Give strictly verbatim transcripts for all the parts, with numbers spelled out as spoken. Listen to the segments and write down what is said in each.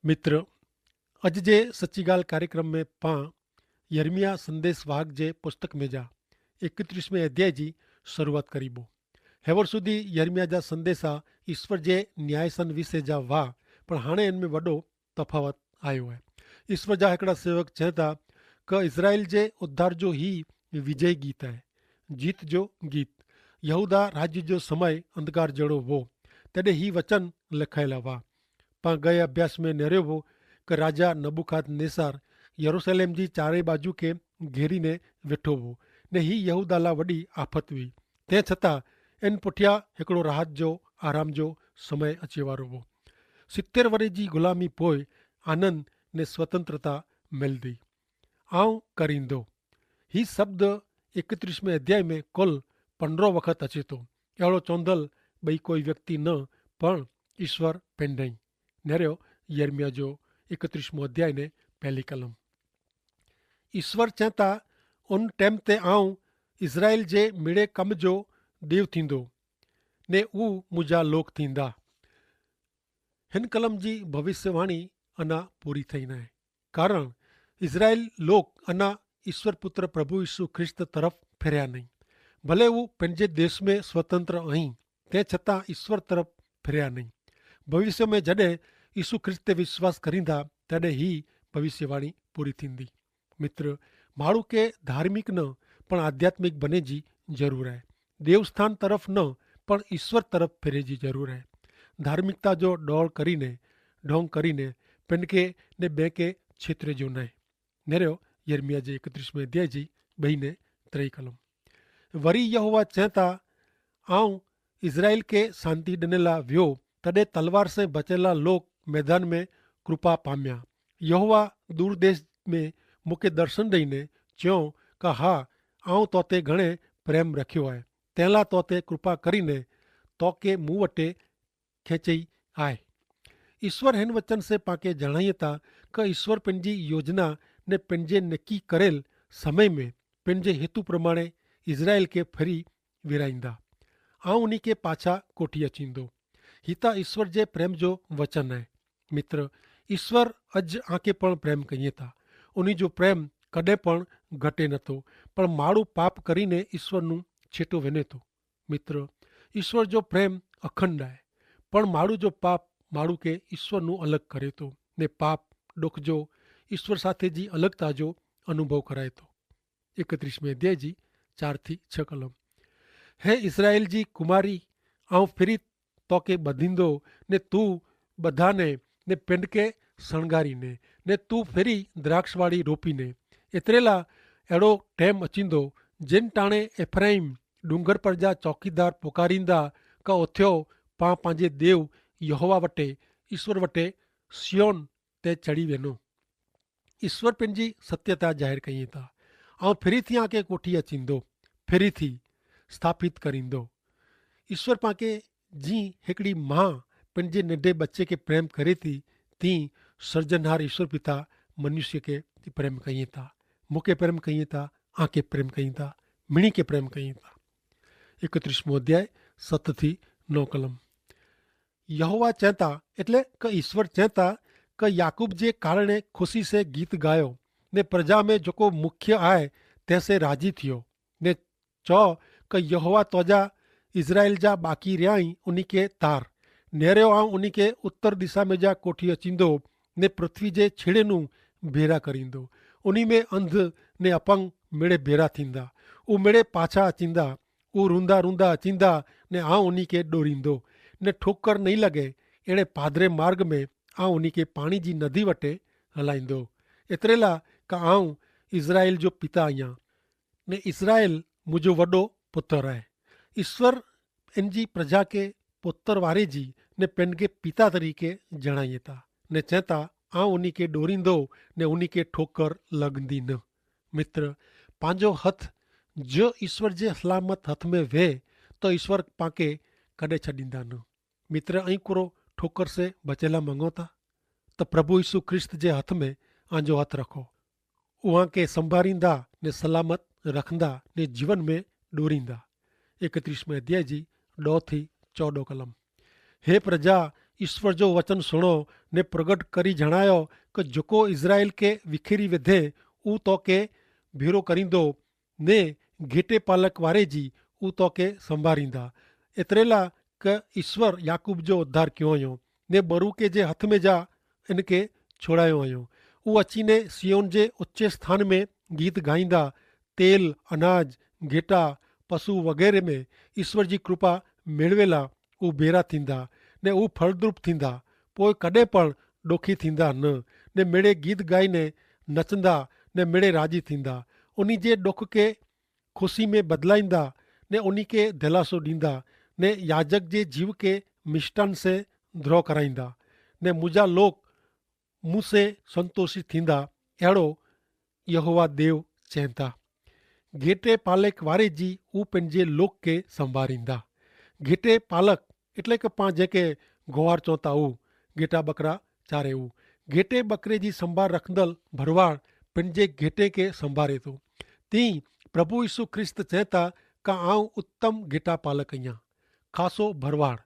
મિત્ર, અજ જે સચ્ચી ગાલ કાર્યક્રમ મેં પાં યર્મિયા સંદેસ વાહક જે પુસ્તક મેં જા એકત્રીસમે અધ્યાય જી શરૂઆત કરીબો. હેવર સુધી યર્મિયા જા સંદેસા ઈસ્વર જે ન્યાયસન વિશે જા વાહ, પણ હાણે એન મેં વડો તફાવત આયો હૈ. ઈસ્વર જા હેકડા સેવક ચેંતા કે ઇઝરાયેલ જે ઉદ્ધાર જો હી વિજય ગીત હૈ. જીત જો ગીત. યહૂદા રાજ્ય જો સમય અંધકાર જેડો વો, તેડે હી વચન લખાયેલા વા. પાં ગયે અભ્યાસ મેં નેર્યો વો કે રાજા નબુખાદનેસાર યરુસલેમ જી ચારે બાજુ કે ઘેરી ને વેઠો વો, ને હી યહૂદા લા વડી આફત વી. તે છતાં એન પુઠ્યા હેકડો રાહત જો આરામ જો સમય અચેવારો વો. સિત્તેર વરે જી ગુલામી પોય આનંદ ને સ્વતંત્રતા મેલ દી. આઉં કરીંદો. હી શબ્દ એકત્રીસમે અધ્યાય મેં કુલ પંદ્રહ વખત અચેતો. એડો ચોંધલ બઈ કોઈ વ્યક્તિ ન, પણ ઈસ્વર પેંડઈ. નેર્યો યર્મિયા જો એકત્રીસમો અધ્યાય ને પહેલી કલમ. ઈસ્વર ચેંતા, ઉન ટેમ તે આઉં ઇઝરાયેલ જે મિડે કમ જો દેવ થીંદો, ને ઉં મુજા લોક થીંદા. હેન કલમ જી ભવિષ્યવાણી અના પૂરી થઈ નાય. કારણ ઇઝરાયેલ લોક અના ઈસ્વર પુત્ર પ્રભુ ઈસુ ખ્રિસ્ત તરફ ફેર્યા નહીં. ભલે ઉં પેનજે દેશ મેં સ્વતંત્ર અહીં, તે છતાં ઈસ્વર તરફ ફેર્યા નહીં. ભવિષ્ય મેં જડે ઈસુ ખ્રિસ્ત તે વિશ્વાસ કરીંદા, તેડે હી ભવિષ્યવાણી પૂરી થીંદી. મિત્ર, માણું કે ધાર્મિક ન પણ આધ્યાત્મિક બને જી જરૂર હૈ. દેવસ્થાન તરફ ન પણ ઈસ્વર તરફ ફેરે જી જરૂર હૈ. ધાર્મિકતા જો ડોળ કરીને ઢોંગ કરીને પેનકે ને બેંકે છેતરે જો નાય. નેર્યો યર્મિયા જે એકત્રીસમે અધ્યાય જી બહી ને ત્રય કલમ. વરી યહોવા ચેંતા, આઉં ઇઝરાયેલ કે શાંતિ ડનેલા વ્યો, તદે તલવાર સે બચેલા લોક મેદાન મેં કૃપા પામ્યા. યહોવા દૂરદેશ મેં મુકે દર્શન દઈને ચ્યો, કા હા, આઉં તોતે ઘણે પ્રેમ રખ્યો હૈ, તેલા તોતે કૃપા કરીને તોકે મુવટે ખેંચી આય. ઈસ્વર હેન વચન સે પાંકે જણાયે તા કે ઈસ્વર પેનજી યોજના ને પેનજે નક્કી કરેલ સમય મેં પેનજે હેતુ પ્રમાણે ઇઝરાયેલ કે ફરી વિરાઈંદા. આઉં ઉની કે પાછા કોઠી અચીંદો. હિતા ઈસ્વર જે પ્રેમ જો વચન હૈ. મિત્ર, ઈસ્વર અજ આંકે પણ પ્રેમ કહિયે તા. ઉની જો પ્રેમ કદે પણ ઘટે નતો, પણ માડું પાપ કરીને ઈસ્વરનું છેટો વેને તો. મિત્ર, ઈસ્વર જો પ્રેમ અખંડ આય, પણ માડું જો પાપ માડું કે ઈસ્વરનું અલગ કરે તો, ને પાપ ડોખજો ઈસ્વર સાથે જી અલગતા જો અનુભવ કરાય તો. એકત્રીસમે અધ્યાય જી ચાર થી છ કલમ. હે ઇઝરાયેલ જી કુમારી, આઉં ફિરી તોકે બધીંદો, ને તું બધાને ને પેંડકે સણગારીને, ને તું ફિરી દ્રાક્ષવાળી રોપીને. એતરેલા એડો ટેમ અચીંદો, જેન ટાણે એફ્રાઈમ ડુંગર પર જા ચોકીદાર પોકારીંદા, કા ઓથ્યો પાં પાંજે દેવ યહોવા વટે, ઈસ્વર વટે સિયોન તે ચડી વેનો. ઈસ્વર પેનજી સત્યતા જાહેર કહિયે તા. આઉં ફેરી થી આકે કોઠી અચીંદો, ફેરી થી સ્થાપિત કરીંદો. ઈસ્વર પાંકે જી હેકડી મા પેનજે નેડે બચ્ચે કે પ્રેમ કરે થી, તી સર્જનહાર ઈસ્વર પિતા મનુષ્ય કે પ્રેમ કહિયે તા, મુકે પ્રેમ કહિયે તા, આકે પ્રેમ કહિયે તા, મિણી કે પ્રેમ કહિયે તા. એકત્રીસમો અધ્યાય સત થી નવ કલમ. યહોવા ચેંતા, એટલે કે ઈસ્વર ચેંતા, કે યાકૂબ જે કારણે ખુશી સે ગીત ગાયો, ને પ્રજા મેં જોકો મુખ્ય આય તેસે રાજી થિયો, ને ચો, કે યહોવા તોજા ઇઝરાયેલ જા બાકી રહ્યા હી ઉની કે તાર. નેરે આઉં ઉની કે ઉત્તર દિશા મેં જા કોઠી અચીંદો, ને પૃથ્વી જે છેડેનું ભેરા કરીંદો. ઉની મેં અંધ ને અપંગ મેળે ભેરા થીંદા, ઉમેડે પાછા અચીંદા, ઉં રૂંદા રૂંદા અચીંદા, ને આઉં ઉની કે ડોરીંદો, ને ઠોકર નહીં લગે એણે પાદરે માર્ગ મેં આઉં ઉની કે પાણી જી નદી વટે હલાઈંદો. એતરેલા કા આઉં ઇઝરાયેલ જો પિતા અહિયા, ને ઇઝરાયેલ મુજો વડો પુત્ર હૈ. ઇશ્વર એનજી પ્રજા કે પુત્ર વારે જી ને પેનકે પિતા તરીકે જણાયે તા, ને ચેતા આઉં ઉની કે ડોરીંદો, ને ઉની કે ઠોકર લગંદી ન. મિત્ર, પાંજો હથ જો ઈસ્વર જે સલામત હથ મેં વે, તો ઈસ્વર પાંકે કડ઼ે છડીંદા ન. મિત્ર, અહીં કુરો ઠોકર સે બચેલા મંગોતા, તો પ્રભુ ઈસુ ખ્રિસ્ત જે હથ મેં આંજો હથ રખો. ઉહાં કે સંભારીંદા ને સલામત રખંદા ને જીવન મેં ડોરીંદા. એકત્રીસ મેં અધ્યાય જી ડો થી ચોડો કલમ. હે પ્રજા, ઈસ્વર જો વચન સુણો, ને પ્રગટ કરી જણાયો કે જોકો ઇઝરાયેલ કે વિખેરી વેધે, ઉતો કે ભીરો કરીંદો, ને ગેટે પાલક વારે જી ઉતો કે સંભારીંદા. એતરેલા કે ઈસ્વર યાકૂબ જો ઉદ્ધાર ક્યો અયો, ને બરૂ કે જે હથ મેં જા એન કે છોડાયો અયો. ઉ અચીને સિયોન જે ઉચ્ચે સ્થાન મેં ગીત ગાઈંદા, તેલ, અનાજ, ગેટા, પશુ વગેરે મેં ઈસ્વર જી કૃપા મેળવેલા ઉભેરા થીંદા, ને ઉ ફળદ્રૂપ થીંદા. પોય કડે પણ ડોખી થીંદા ન, ને મેળે ગીત ગાઈને નચંદા, ને મેળે રાજી થીંદા. ઉની જે ડોખ કે ખુશી મેં બદલાઈંદા, ને ઉની કે ધેલાસો દીંદા, ને યાજક જે જીવ કે મિષ્ટાન સે ધ્રો કરાઈંદા, ને મુજા લોક મુસે સંતોષી થીંદા. એડો યહોવા દેવ ચેંતા. ગેટે પાલક વારે જી ઉપને જે લોક કે સંભારીંદા. ગેટે પાલક એટલે કે પાં જેકે ગોવાર ચોંતા ઉ ગેટા બકરા ચારે ઉ ગેટે બકરે જી સંભાર રખંદલ ભરવાડ પન જે ગેટે કે સંભારે તો. તી પ્રભુ ઈસુ ખ્રિસ્ત ચેંતા કા આઉં ઉત્તમ ગેટા પાલક અહિયા. ખાસો ભરવાડ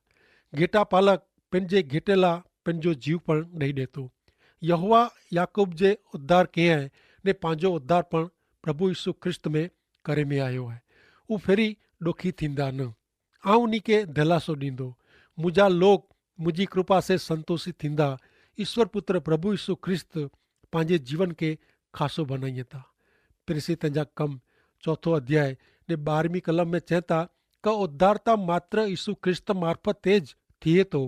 ગેટા પાલક પન જે ગેટેલા પન જો જીવ પણ નહીં દેતો. યહોવા યાકૂબ જે ઉદ્ધાર કહેં હૈ, ને પાંજો ઉદ્ધાર પણ પ્રભુ ઈસુ ખ્રિસ્ત મેં કરે મેં આયો હૈ. ઉં ફેરી ડોખી થીંદા ન. આઉં નીકે ધેલાસો દીંદો. મુજા લોક મુજી કૃપા સે સંતોષી થીંદા. ઈસ્વર પુત્ર પ્રભુ ઈસુ ખ્રિસ્ત પાંજે જીવન કે ખાસો બનાઈ થા. પ્રેસિત જા કમ ચોથો અધ્યાય ને બારમી કલમ મેં ચેંતા, કા ઉદ્ધારતા માત્ર ઈસુ ખ્રિસ્ત મારફત તે જ થિયે તો,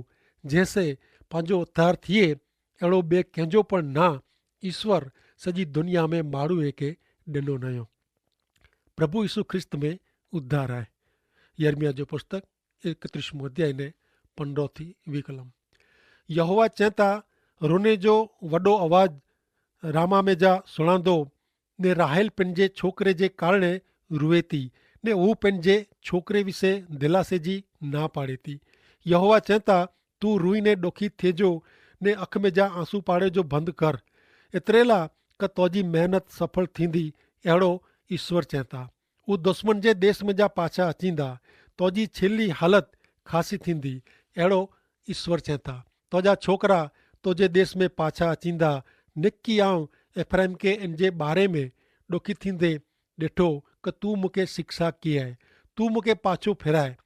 જેસે પાંજો ઉદ્ધાર થિયે એડો બે કહેંજો પણ ના ઈસ્વર સજી દુનિયા મેં માડૂ એકે ડેનો નયો. પ્રભુ ઈસુ ખ્રિસ્ત મેં ઉદ્ધાર આય. યર્મિયા જો પુસ્તક એકત્રીસમો અધ્યાય ને પંડ્રો થી વિકલમ. યહોવા ચેંતા, રોને જો વડો અવાજ રામા મેં જા સુણાંદો, ને રાહેલ પેનજે છોકરે જે કારણે રુવેતી, ને ઉહ પેનજે છોકરે વિશે દિલાસે જી ના પાડેતી. યહોવા ચેંતા, તું રુઈને ડોખી થેજો, ને અખમે જા આંસુ પાડે જો ભંધ કર. એતરેલા કે તોજી મહેનત સફળ થીંદી. એડો ઈસ્વર ચેંતા. ઉહ દુશ્મન જે દેશ મેં જા પાછા અચીંદા. તોજી છેલ્લી હાલત ખાસી થીંદી. એડો ઈસ્વર ચેંતા, તોજા છોકરા તોજે દેશ મેં પાછા અચીંદા. નેકી આઉં એફ્રાઈમ કે એનજે બારે મેં ડોખી થીંદે દેઠો, કે તું મુકે શિક્ષા કિયા હૈ, તું મુકે પાછો ફેરાય.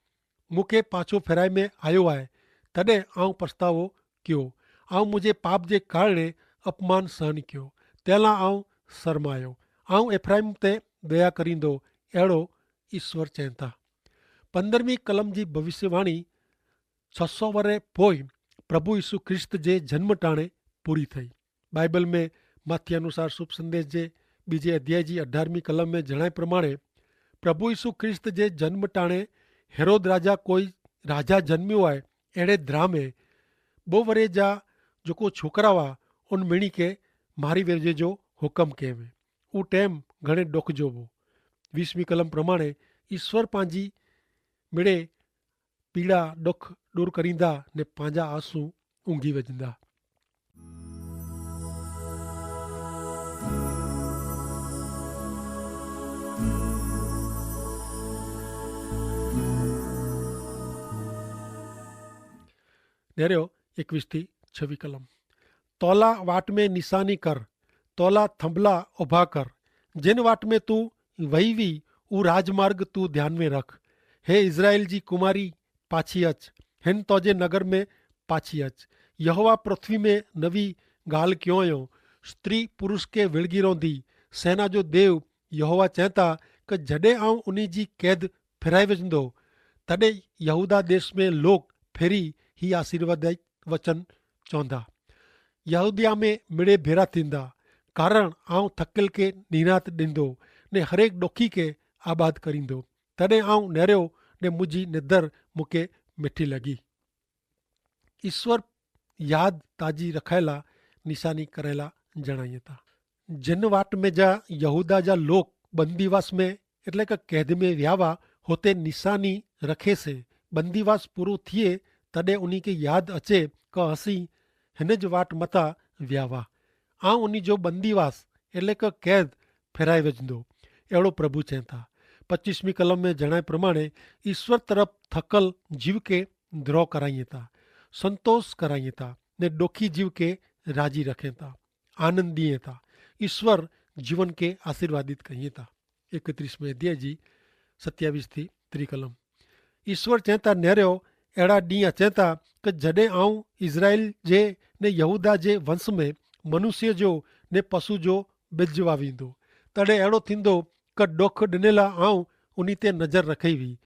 મુકે પાછો ફેરાઈ મેં આયો આય. તદે આઉં પસ્તાવો ક્યો. આઉં મુઝે પાપ જે કારણે અપમાન સહન ક્યો. તેલા આઉં શરમાયો. આઉં એફ્રાઈમ તે દયા કરીંદો. એડો ઈસ્વર ચેંતા. પંદ્રહમી કલમ જી ભવિષ્યવાણી છસો વરે પોય પ્રભુ ઈસુ ખ્રિસ્ત જે જન્મ ટાણે પૂરી થઈ. બાઈબલ મેં માથી અનુસાર શુભ સંદેશ જે બીજે અધ્યાય જી અઢારમી કલમ મેં જણાય પ્રમાણે, પ્રભુ ઈસુ ખ્રિસ્ત જે જન્મ ટાણે હેરોદ રાજા કોઈ રાજા જન્મ્યો આય એડે દ્રામે બહુ વરે જા જોકો છોકરાવા ઉન મિણી કે મારી વેજે જો હુકમ કહેવે. ઉ ટેમ ઘણે ડોખ જોવો. વીસમી કલમ પ્રમાણે ઈસ્વર પાંજી મિડે પીડા ડોખ દૂર કરીંદા ને પાંજા આસુ ઊંઘી વજંદા. નેર્યો એકવીસ થી છવી કલમ. તોલા વાટ મેં નિશાની કર, તોલા થંભલા ઉભા કર, જેન વાટ મેં તું વહીવી ઉ રાજમાર્ગ તું ધ્યાન મેં રખ. હે ઇઝરાયેલ જી કુમારી પાછી અચ, હેન તોજે નગર મેં પાછી અચ. યહોવા પૃથ્વી મેં નવી ગાલ ક્યોંયો, સ્ત્રી પુરુષ કે વેળગી રોંધી. સેના જો દેવ યહોવા ચેંતા કે જડે આઉં ઉની જી કેદ ફેરાઈ વજંદો, તડે યહૂદા દેશ મેં લોક ફેરી હી આશીર્વાદ વચન ચોંધા. યહૂદિયા મેં મિડે ભેરા થીંદા, કારણ આઉં થકેલ કે નિનાત ડિંદો ને હરેક ડોખી કે આબાદ કરીંદો. તડે આઉં નેર્યો ને મુજી નેદર મુકે મેઠી લગી. ઈસ્વર યાદ તાજી રખાયેલા નિશાની કરેલા જણાયતા. જેન વાટ મેં જા યહૂદા જા લોક બંદીવાસ મેં એટલે કે કૈદ મેં વ્યાવા હોતે નિશાની રખે સે. બંદીવાસ પૂરો થિયે તદે ઉની કે યાદ અચે કે હસી હેન જ વાટ મતા વ્યાવા. આઉં ઉની જો બંદીવાસ એટલે કે કૈદ ફેરાઈ વજંદો. એડો પ્રભુ ચેંતા. પચ્ચીસમી કલમ મેં જણાય પ્રમાણે ઈસ્વર તરફ થકલ જીવ કે દ્રોહ કરાઈ થા. સંતોષ કરાઈ થા, ને ડોખી જીવ કે રાજી રખે થા, આનંદ દિયે થા. ઈસ્વર જીવન કે આશીર્વાદિત કહિયે થા. એકત્રીસ મેં અધ્યાય જી સત્યાવીસ થી ત્રિકલમ. ઈસ્વર ચેતા નેર્યો, એડા દી અચેતા કે જડે આઉં ઇઝરાયેલ જે ને યહૂદા જે વંશ મેં મનુષ્ય જો ને પશુ જો બિજવાવીંદો, તડે એડો થીંદો કે ડોખ ડનેલા આઉં ઉની તે નજર રખેવી,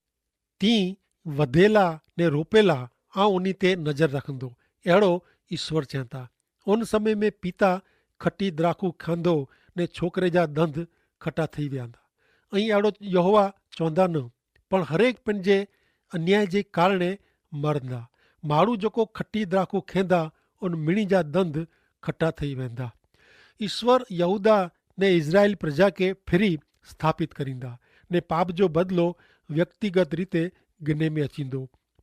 તી વધેલા ને રોપેલા આઉં ઉની તે નજર રખંદો. એડો ઈસ્વર ચેતા. ઉન સમય મેં પિતા ખટી દ્રાખુ ખાંદો ને છોકરે જા દંધ ખટા થઈ વ્યાંદા. અહીં એડો યહોવા ચોંદા ન, પણ હરેક પન જે અન્યાય જે કારણે મરંદા. માડૂ જોકો ખટી દ્રાખુ ખેંદા ઉન મિણી જા દંધ ખટા થઈ વેંદા. ઈસ્વર યહૂદા ને ઇઝરાયેલ પ્રજા કે ફિરી સ્થાપિત કરીંદા, ને પાપ જો બદલો વ્યક્તિગત રીતે ગિને મેં અચીંદો.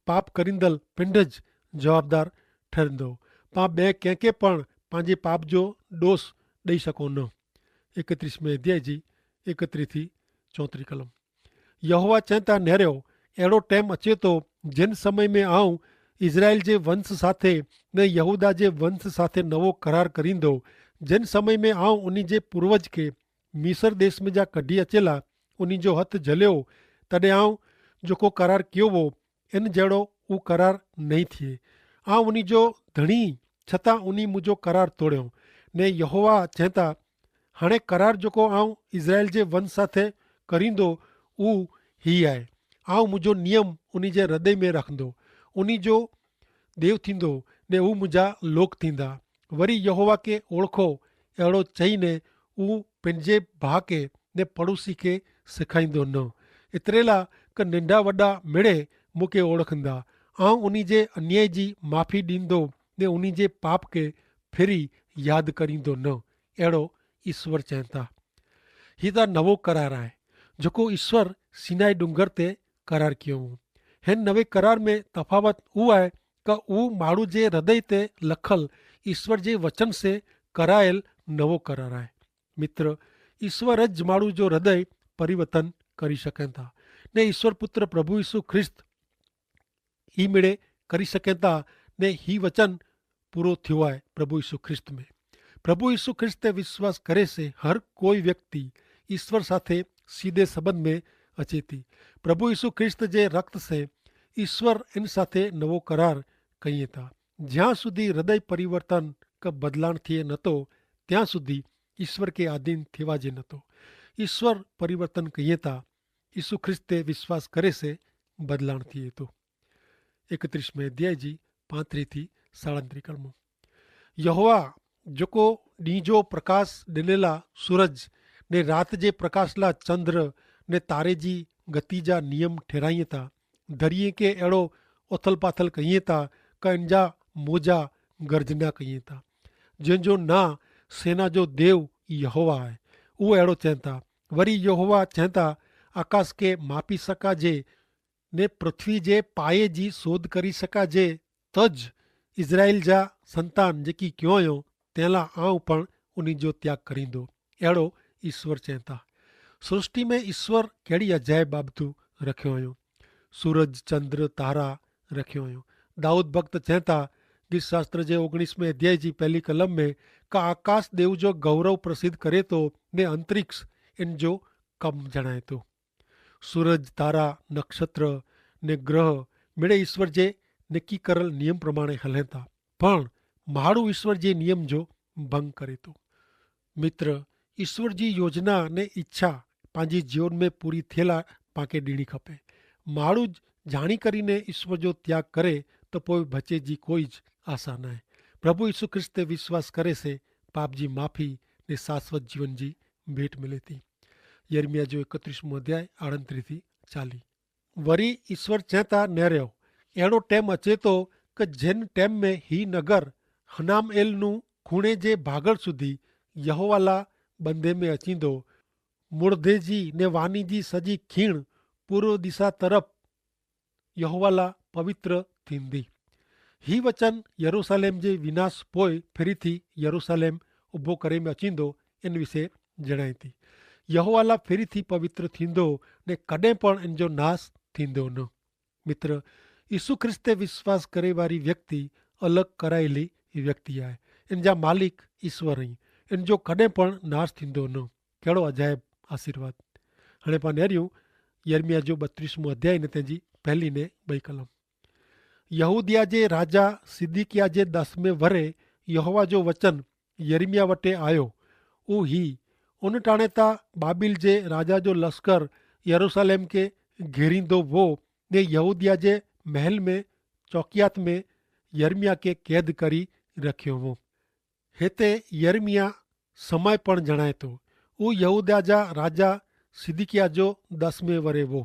પાપ કરીંદલ પિંડ જ જવાબદાર ઠરંદો. પાં બે કેંકે પણ પાંજે પાપ જો ડોસ દઈ શકો ન. એકત્રીસ મેં અધ્યાય જી એકત્રીસ થી ચોત્રી કલમ. યહોવા ચેતા નેર્યો, એડો ટેમ અચેતો જેન સમય મેં આઉં ઇઝરાયેલ જે વંશ સાથે ને યહૂદા જે વંશ સાથે નવો કરાર કરીંદો, જેન સમય મેં આઉં ઉની જે પૂર્વજ કે મિસર દેશ મેં જા કઢ઼ી અચેલા ઉની જો હત જલ્યો, તદે આઉં જોકો કરાર કિયો વો એન જેડો ઉ કરાર નહીં થિયે. આઉં ઉની જો ધણી, છતાં ઉની મુજો કરાર તોડ્યો. ને યહોવા ચેતા, હણે કરાર જોકો આઉં ઇઝરાયેલ જે વંશ સાથે કરીંદો ઉ હી આય. આઉં મુજો નિયમ ઉની જે હૃદય મેં રાખંદો, ઉની જો દેવ થીંદો, ને ઉ મુજા લોક થીંદા. વરી યહોવા કે ઓળખો એડો ચહીને ઉ પેનજે ભાકે ને પડોશી કે સિખાઈંદો ન. એતરેલા કે નેંડા વડા મેળે મુકે ઓળખંદા. આઉં ઉની જે અન્યાય જી માફી દીંદો ને ઉની જે પાપ કે ફેરી યાદ કરીંદો ન. એડો ઈસ્વર ચેંતા. હી તા નવો કરાર આય, જોકો ઈસ્વર સિનાઈ ડુંગર તે કરાર કિયો. હેન નવે કરાર મેં તફાવત ઉઆય કે ઉ માડૂ જે હૃદય તે લખલ ઈસ્વર જે વચન સે કરાયેલ નવો કરાર આય. મિત્ર, ઈસ્વર જ માડૂ જો હૃદય પરિવર્તન કરી શકેતા, ને ઈસ્વર પુત્ર પ્રભુ ઈસુ ખ્રિસ્ત હી મેડે કરી શકેતા. ને હી વચન પૂરો થ્યો આય. પ્રભુ ઈસુ ખ્રિસ્ત મેં, પ્રભુ ઈસુ ખ્રિસ્ત તે વિશ્વાસ કરે સે હર કોઈ વ્યક્તિ ઈસ્વર સાથે સીધે સંબંધ મેં અચેતી. પ્રભુ ઈસુ ખ્રિસ્ત જે રક્ત સે ઈસ્વર એન સાથે નવો કરાર કહિએ તા. જ્યાં સુધી હૃદય પરિવર્તન કે બદલાણ થિયે નતો, ત્યાં સુધી ઈસ્વર કે આધીન થેવા જે નતો. ઈસ્વર પરિવર્તન કહિએ તા ઈસુ ખ્રિસ્ત તે વિશ્વાસ કરે સે બદલાણ થિયે તો. એકત્રીસ મેં અધ્યાય જી પાંત્રી થી સાડંત્રી કલમો. યહોવા જોકો ડીંજો પ્રકાશ ડેનેલા સૂરજ ને રાત જે પ્રકાશલા ચંદ્ર ને તારે જી ગતિ જા નિયમ ઠેરાઈ તા, ધરિયે કે એડો ઓથલ પાથલ કહિયે તા, કે એન જા મોજા ગર્જના કહિયે તા. જેન જો ના સેના જો દેવ યહોવા હૈ, ઉહ એડો ચેંતા. વરી યહોવા ચેંતા, આકાશ કે માપી સકા જે ને પૃથ્વી જે પાયે જી શોધ કરી શકા જે, તજ ઇઝરાયેલ જા સંતાન જેકી ક્યોંયો તેલા આઉં પણ ઉની જો ત્યાગ કરીંદો. એડો ઇશ્વર ચેંતા. સૃષ્ટિ મેં ઇશ્વર કહેડી અજાય બાબતુ રખ્યોંયો? સૂરજ ચંદ્ર તારા રખ્યોંયો. દાઉદ ભક્ત ચેંતા, ગીત શાસ્ત્ર જે ઓગણીસ મેં અધ્યાય જી પહેલી કલમ મેં, કા આકાશ દેવ જો ગૌરવ પ્રસિદ્ધ કરે તો ને અંતરિક્ષ એન જો કમ જણાય તો. સૂરજ તારા નક્ષત્ર ને ગ્રહ મેળે ઈસ્વર જે નેકી કરલ નિયમ પ્રમાણે હલેતા, પણ માડૂ ઈસ્વર જે નિયમ જો ભંગ કરેતો. મિત્ર, ઈસ્વર જી યોજના ને ઇચ્છા પાંજી જીવન મેં પૂરી થેલા પાંકે દીણી ખપે. માડૂ જ જાણી કરીને ઈસ્વર જો ત્યાગ કરે તો પોય ભચે જી કોઈ જ આશા નાય. પ્રભુ ઈસુ ખ્રિસ્ત તે વિશ્વાસ કરે સે પાપ જી માફી ને શાશ્વત જીવન જી ભેટ મિલેતી. યર્મિયા જો એકત્રીસમો અધ્યાય આડંતરી થી ચાલી. વરી ઈસ્વર ચેંતા નેર્યો, એડો ટેમ અચેતો કે જેન ટેમ મેં હી નગર હનામ એલ નું ખૂણે જે ભાગળ સુધી યહોવાલા બંધે મેં અચીંદો, મુડધે જી ને વાની જી સજી ખીણ પૂર્વ દિશા તરફ યહોવાલા પવિત્ર થીંદી. હી વચન યરૂસાલેમ જે વિનાશ પોય ફેરી થી યરૂસાલેમ ઉભો કરે મેં અચીંદો એન વિશે જણાયતી. યહોવાલા ફેરી થી પવિત્ર થીંદો ને કડે પણ એન જો નાશ થીંદો ન. મિત્ર, ઈસુ ખ્રિસ્તે વિશ્વાસ કરે વારી વ્યક્તિ અલગ કરાયેલી વ્યક્તિ આય. એન જા માલિક ઈસવર અહીં. એન જો કદે પણ નાશ થીંદો ન. કહેડો અજાયબ આશીર્વાદ. હણે પાને હર્યું યર્મિયા જો બત્રીસમો અધ્યાય ને તેની પહેલી ને બઈ કલમ. યહૂદિયા જે રાજા સિદિકિયા જે દસમે વરે યહોવા જો વચન યર્મિયા વટે આયો. ઉ હી ઉન ટાણે તા બાબિલ જે રાજા જો લશ્કર યરૂસાલેમ કે ઘેરીંદો વો, ને યહૂદિયા જે મહેલ મેં ચોકિયાત મેં યર્મિયા કે કૈદ કરી રખ્યો વો. હેતા યર્મિયા સમય પણ જણાયતો. ઉહ યહૂદા જા રાજા સિદિકિયા જો દસમે વરે વો.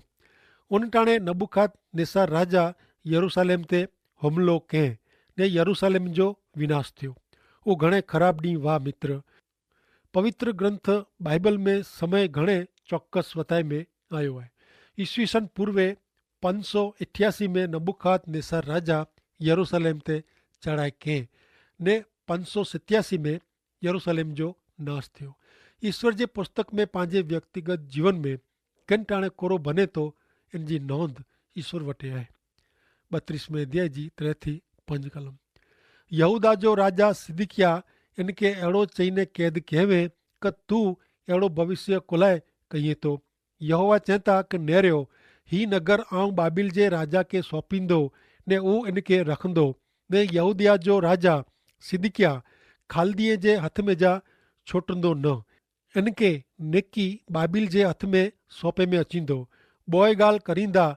ઉન ટાણે નબુખાદનેસર રાજા યરૂસાલેમ તે હુમલો કહેં, ને યરૂસાલેમ જો વિનાશ થયો. ઉહ ઘણે ખરાબ દી વાહ મિત્ર. પવિત્ર ગ્રંથ બાઈબલ મેં સમય ઘણે ચોક્કસ વતાઈ મેં આયો હૈ. ઈસ્વીસન પૂર્વે પંચસો ઇઠ્યાસી મેં નબુખાદનેસર રાજા યરૂસાલેમ તે ચડાઈ કહેં, ને પંચસો સિત્યાસી મેં યરૂસાલેમ જો નાશ થયો. ઈસ્વર જે પુસ્તક મેં પાંજે વ્યક્તિગત જીવન મેં કેન ટાણે કોરો ભને તો એન જી નોંધ ઈસ્વર વટે આય. બત્રીસ મેં અધ્યાય જી ત્રે થી પંજ કલમ. યહૂદા જો રાજા સિદિકિયા એન કે એડો ચઈને કૈદ કહેવે, કે તું એડો ભવિષ્ય કોલાય કહિએ તો? યહોવા ચેતા કે નેર્યો, હી નગર આઉં બાબિલ જે રાજા કે સોંપીંદો, ને ઉં એન કે રખંદો, ને યહૂદિયા જો રાજા સિદિકિયા ખાલદીએ જે હથ મેં જા છોટંદો ન. એન કે નેકી બાબિલ જે હથ મેં સોંપે મેં અચીંદો. બોય ગાલ કરીંદા,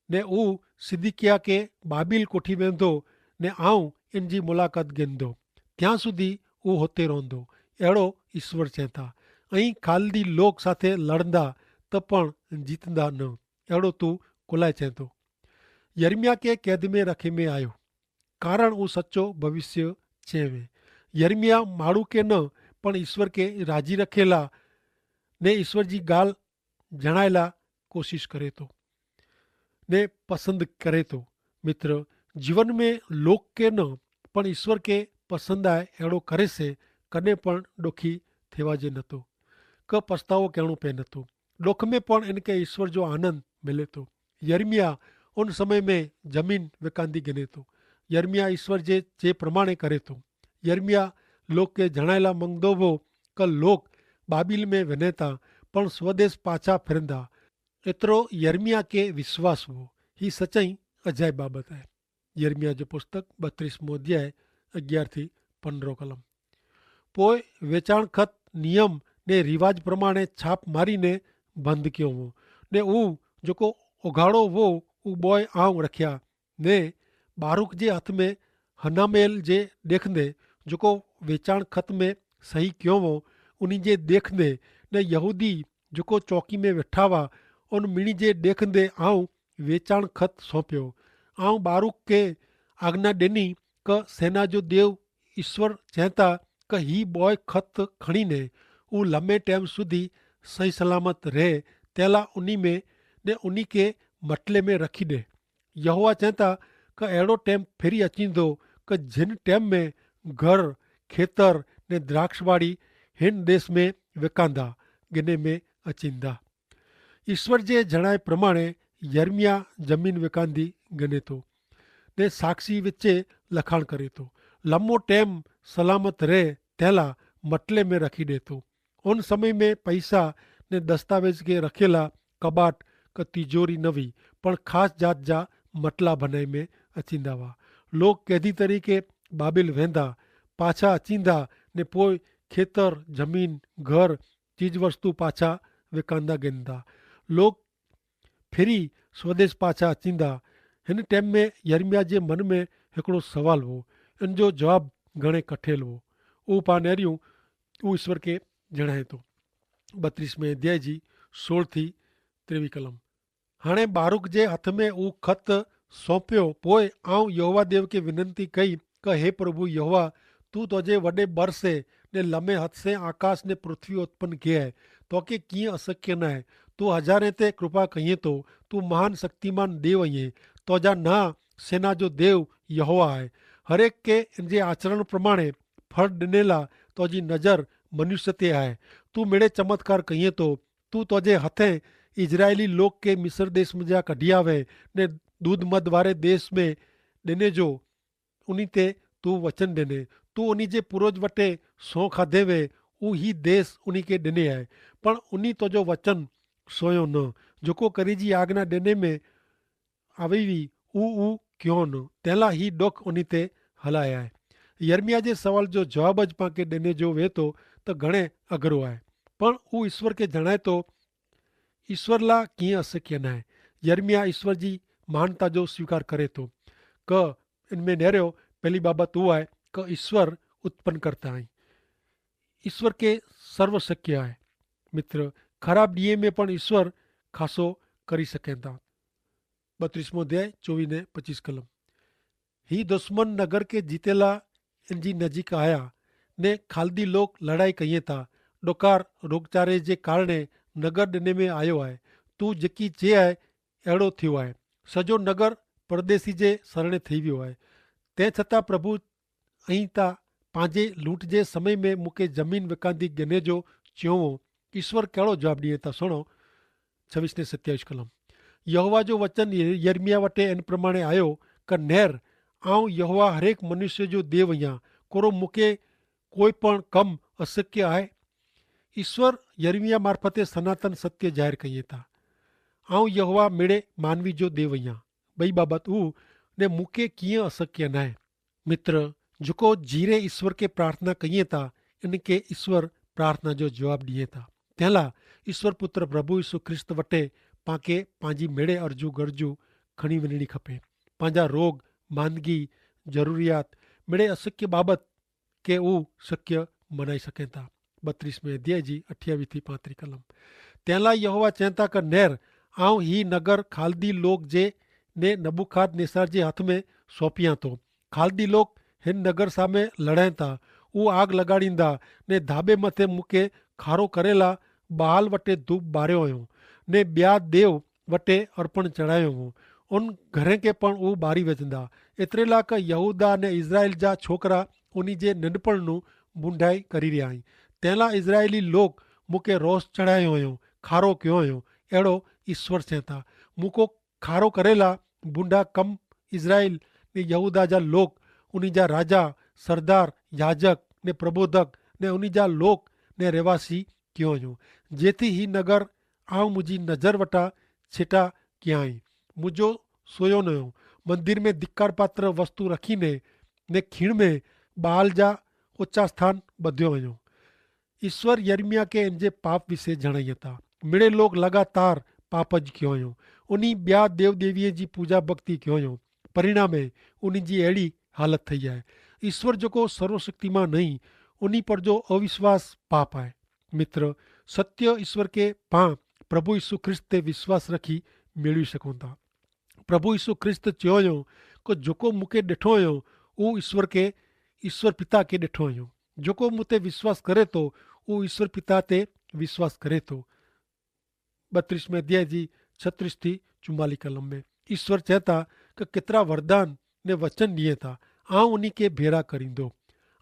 ને ઉં સિદિકિયા કે બાબિલ કોઠી વેંધો, ને આઉં એન જી મુલાકાત ગેંદો. ત્યાં સુધી ઉં હોતે રોંધો. એડો ઈસ્વર ચેંતા. અહીં ખાલદી લોક સાથે લડંદા, તો પણ જીતંદા ન. એડો તું કોલાય ચેંતો? યર્મિયા કે કૈદ મેં રખે મેં આયો, કારણ ઉં સચો ભવિષ્ય ચેવે. યર્મિયા માડૂ કે ન, પણ ઈસ્વર કે રાજી રખેલા ને ઈસ્વર જી ગાલ જણાયેલા કોશિશ કરે તો ને પસંદ કરે તો. મિત્ર, જીવન મેં લોક કે ન, પણ ઈસ્વર કે પસંદ આય એડો કરે સે, કને પણ ડોખી થેવા જે નતો, કે પસ્તાવો કહેણો પે નતો. ડોખ મેં પણ એન કે ઈસ્વર જો આનંદ મિલે તો. યર્મિયા ઉન સમય મેં જમીન વેકાંદી ગને તો. યર્મિયા ઈસ્વર જે જે પ્રમાણે કરે તો. યર્મિયા લોક કે જણાયેલા મંગદો વો, કે લોક બાબિલ મેં વેને તા, પણ સ્વદેશ પાછા ફેરંદા. એતરો યર્મિયા કે વિશ્વાસ વો. હી સચાઈ અજાય બાબત હૈ. યર્મિયા જો પુસ્તક બત્રીસ મોદ્યાએ અગિયાર થી પંદ્રહ કલમ. પોય વેચાણ ખત નિયમ ને રિવાજ પ્રમાણે છાપ મારી ને બંધ ક્યો વો, ને ઉં જોકો ઓગાડો વો ઉં બોય આવ રખ્યા, ને બારૂક જે હાથ મેં હનામેલ જે દેખને જોકો વેચાણ ખત મેં સહી ક્યો વો ઉની જે દેખને, ને યહૂદી જોકો ચોકી મેં વેઠાવા ઉન મિણી જે દેખને આવ વેચાણ ખત સોંપ્યો. આવ બારૂક કે આજ્ઞા દેની કે સેના જો દેવ ઈસ્વર ચેંતા કે હી બોય ખત ખણીને ઉં લમે ટેમ સુધી સહી સલામત રહે, તેલા ઉની મેં ને ઉની કે મટલે મેં રખી દે. યહોવા ચેંતા કે એડો ટેમ ફેરી અચીંદો કે જેન ટેમ મેં ઘર, ખેતર ને દ્રાક્ષવાડી હેન દેશ મેં વેકાંદા ગિને મેં અચીંદા. ઈસ્વર જે જણાય પ્રમાણે યર્મિયા જમીન વેકાંદી ગને તો ને સાક્ષી વચ્ચે લખાણ કરે તો લંબો ટેમ સલામત રહે તેલા મટલે મેં રખી દેતો. ઉન સમય મેં પૈસા ને દસ્તાવેજ કે રખેલા કબાટ કે તિજોરી નવી પણ ખાસ જાત જા મટલા ભનાઈ મેં અચીંદા વા. લોક કેદી તરીકે બાબિલ વેંદા પાછા અચીંદા ને પોય ખેતર, જમીન, ઘર, ચીજવસ્તુ પાછા વેકાંદા ગેંદા. લોક ફેરી સ્વદેશ પાછા અચીંદા. હેન ટેમ મેં યર્મિયા જે મન મેં હેકડો સવાલ હો. એન જો જવાબ ઘણે કઠેલ હો. ઉપાનેર્યું ઉં ઈસ્વર કે જણાયતો. બત્રીસ મેં અધ્યાય જી સોળ થી ત્રેવી કલમ. હાણે બારૂક જે હાથ મેં ઉં ખત સોંપ્યો પોય આઉં યહોવા દેવ કે વિનંતી કઈ, કે હે પ્રભુ યહોવા, તું તોજે વડે બરસે ને લમે હત સે આકાશ ને પૃથ્વી ઉત્પન કે હૈ. તો કે કિંય અસક્ય નાય. તું હજારે તે કૃપા કહિએ તો તું મહાન શક્તિમાન દેવ અહિએ. તોજા ના સેના જો દેવ યહોવા હૈ. હરેક કે જે આચરણ પ્રમાણે ફળ દનેલા તોજી નજર મનુષ્ય તે હૈ. તું મેળે ચમત્કાર કહિએ તો તું તોજે હથે ઇઝરાયેલી લોક કે મિસર દેશ મજા કઢ઼િયા વે ને દૂધ મધ વારે દેશ મેં દેને જો ઉની તે તું વચન દેને, તું ઉની જે પૂર્વજ વટે સોં ખાધે વે, ઉ હી દેશ ઉની કે દેને આય. પણ ઉની તો જો વચન સોયો ન, જોકો કરી જી આજ્ઞા દેને મેં આવેવી ઉ ઉ ક્યો ન. તેલા હી ડોખ ઉની તે હલાયા આય. યર્મિયા જે સવાલ જો જવાબ જ પાંકે દેને જો વે તો તો ઘણે અઘરો આય. પણ ઉ ઈશ્વર કે જણાય તો ઈસ્વર લા કિયાં અસક્ય નાય. યર્મિયા ઈસ્વર જી મહાનતા જો સ્વીકાર કરે તો. ક ઇનમેં નેર્યો પહલી બાબત ઉઆય કે ઈસ્વર ઉત્પન કરતા હૈં. ઈસ્વર કે સર્વ સક્ય હૈ. મિત્ર, ખરાબ દિયે મેં પણ ઈસ્વર ખાસો કરી સકેતા. બત્રીસમો અધ્યાય ચોવીસ ને પચીસ કલમ. હી દુશ્મન નગર કે જીતેલા એનજી નજીક આયા ને ખાલદી લોક લડાઈ કહિયે તા. ડોકાર રોગચારે જે કારણે નગર ડેને મેં આયો આય. તું જેકી જે આય એડો થ્યો આય. સજો નગર પરદેશી જે સરણે થઈ વ્યો આય. તે છતાં પ્રભુ અહીં તા પાંજે લૂંટ જે સમય મેં મુકે જમીન વેકાંદી ગને જો ચ્યોવો. ઈસ્વર કેડો જવાબ દિયે તા સુણો. છવીસ ને સત્યાવીસ કલમ. યહોવા જો વચન યર્મિયા વટે એન પ્રમાણે આયો કે નેર આઉં યહોવા હરેક મનુષ્ય જો દેવ અહિયા. કોરો મુકે કોઈ પણ કમ અસક્ય આય? ઈસ્વર યર્મિયા મારફતે સનાતન સત્ય જાહેર કહિયે તા. આઉં યહોવા મેળે માનવી જો દેવ અહિયા. બઈ બાબત ઉ ને મુકે કિયા અસક્ય નાય. મિત્ર, જકો જીરે ઈસ્વર કે પ્રાર્થના કહિયે તા એન કે ઈસ્વર પ્રાર્થના જો જવાબ દિયે તા. તેલા ઈસ્વર પુત્ર પ્રભુ ઈસુ ખ્રિસ્ત વટે પાંકે પાંજી મેળે અરજુ ગરજુ ખણી વનણી ખપે. પાંજા રોગ, માંદગી, જરૂરિયાત મેળે અસક્ય બાબત કે ઉ સક્ય મનાઈ સકેતા. બત્રીસમે અધ્યાય જી અઠ્યાવી થી પાંત્રી કલમ. તેલા યહોવા ચેતા કે નેર આઉં હી નગર ખાલદી લોગ જે ને નબુખાદનેસાર જે હાથ મેં સોંપિયા તો. ખાલદી લોક હેન નગર સામે લડાયતા ઉ આગ લગાડીંદા ને ધાબે મતે મુકે ખારો કરેલા બહાલ વટે ધૂપ બાર્યો અયો ને બ્યા દેવ વટે અર્પણ ચડાયો અયો. ઉન ઘરે કે પણ ઉ બારી વેચંદા. એતરેલા કે યહૂદા ને ઇઝરાયેલ જા છોકરા ઉની જે નંડપણ નું બુંડાઈ કરી રહ્યા હૈં. તેલા ઇઝરાયેલી લોક મુકે રોષ ચડાયો અયો, ખારો ક્યો અયો. એડો ઇશ્વર છેતા મુકો ખારો કરેલા બુંડા કમ ઇઝરાયેલ ને યહૂદા જા લોક ઉની જા રાજા, સરદાર, યાજક ને પ્રબોધક ને ઉની જા લોક ને રહેવાસી ક્યો અયો. જેથી હી નગર આઉં મુઝે નજર વટા છેટા ક્યાંય મુજો સોયો નયો મંદિર મેં ધિક્કારપાત્ર વસ્તુ રખી ને ને ખીણ મેં બાલ જા ઓચા સ્થાન બધ્યો અયો. ઇશ્વર યર્મિયા કે એનજે પાપ વિશે જણાઈ હતા. મિડે લોગ લગાતાર પાપ જ ક્યો અયો. ઉની બ્યા દેવદેવીએ જી પૂજા ભક્તિ ક્યો અયો. પરિણામે ઉની જી એડી હાલત થઈ આય. ઇશ્વર જોકો સર્વશક્તિમાં નહીં ઉની પર જો અવિશ્વાસ પાપ આય. મિત્ર, સત્ય ઇશ્વર કે પાં પ્રભુ ઇશુ ખ્રિસ્ત તે વિશ્વાસ રખી મેળવી શકો થા. પ્રભુ ઇશુ ખ્રિસ્ત ચ્યો અયો કે જોકો મુકે દેઠો અયો ઉ ઇશ્વર કે ઇશ્વર પિતા કે દેઠો અયો. જોકો મુતે વિશ્વાસ કરે તો ઉ ઇશ્વર પિતા તે વિશ્વાસ કરે તો. બત્રીસમે અધ્યાય જી છત્રીસ થી ચુમાલી કલમ મેં ઇશ્વર ચેતા કે કેતરા વરદાન ને વચન નિયે થા. આઉં ઉની કે ભેરા કરીંદો.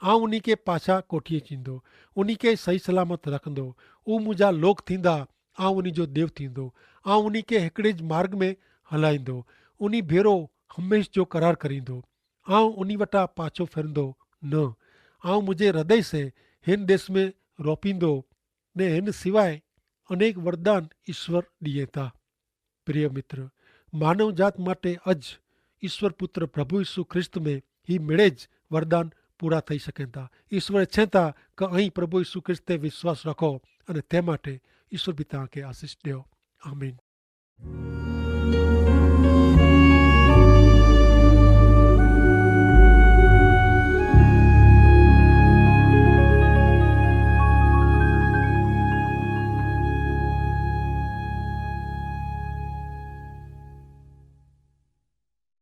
આઉં ઉની કે પાછા કોઠીએ ચીંદો. ઉની કે સહી સલામત રખંદો. ઉ મુજા લોક થીંદા. આઉં ઉની જો દેવ થીંદો. આઉં ઉની કે હેકડ઼ે જ માર્ગ મેં હલાઈંદો. ઉની ભેરો હમેંશ જો કરાર કરીંદો. આઉં ઉની વટા પાછો ફેરંદો ન. આઉં મુઝે હૃદય સે હેન દેશ મેં રોપીંદો. ને હેન સિવાય અનેક વરદાન ઇશ્વર દિયે તા. પ્રિય મિત્ર, માનવજાત માટે અજ ઇશ્વર પુત્ર પ્રભુ ઇશુ ખ્રિસ્ત મેં હી મેળે જ વરદાન પૂરા થઈ શકેતા. ઇશ્વર છેતા કે અહીં પ્રભુ ઇશુ ખ્રિસ્ત તે વિશ્વાસ રાખો. અને તે માટે ઇશ્વર પિતા કે આશીસ દેવો. આમીન.